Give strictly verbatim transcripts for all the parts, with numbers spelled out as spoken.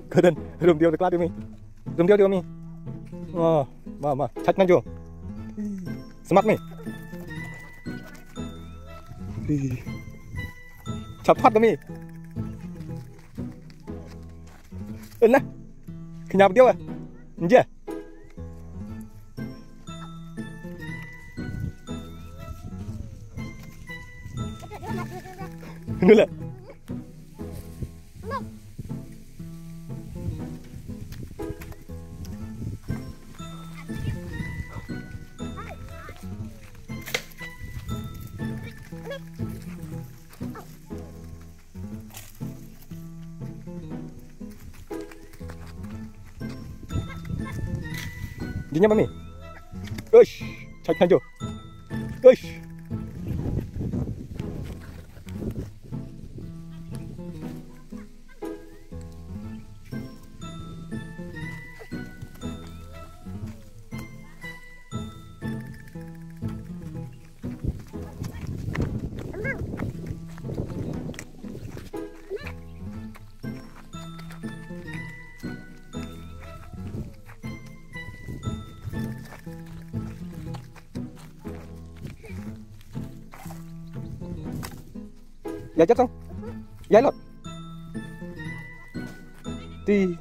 Ka don, rum diaw te khlad diaw mi. Rum diaw diaw mi. Oh, ma, ma. Chait na jo. Smat mi. Chap phat mi. Ella. Knyap diaw. Nje. Nula. Dinya mami. Ush, chait na jo. Ush. Ya jat sang. Ya lot. Ti.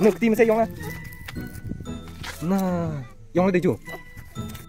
Nuk ti mesti yong ah. Nah, yong le de ju.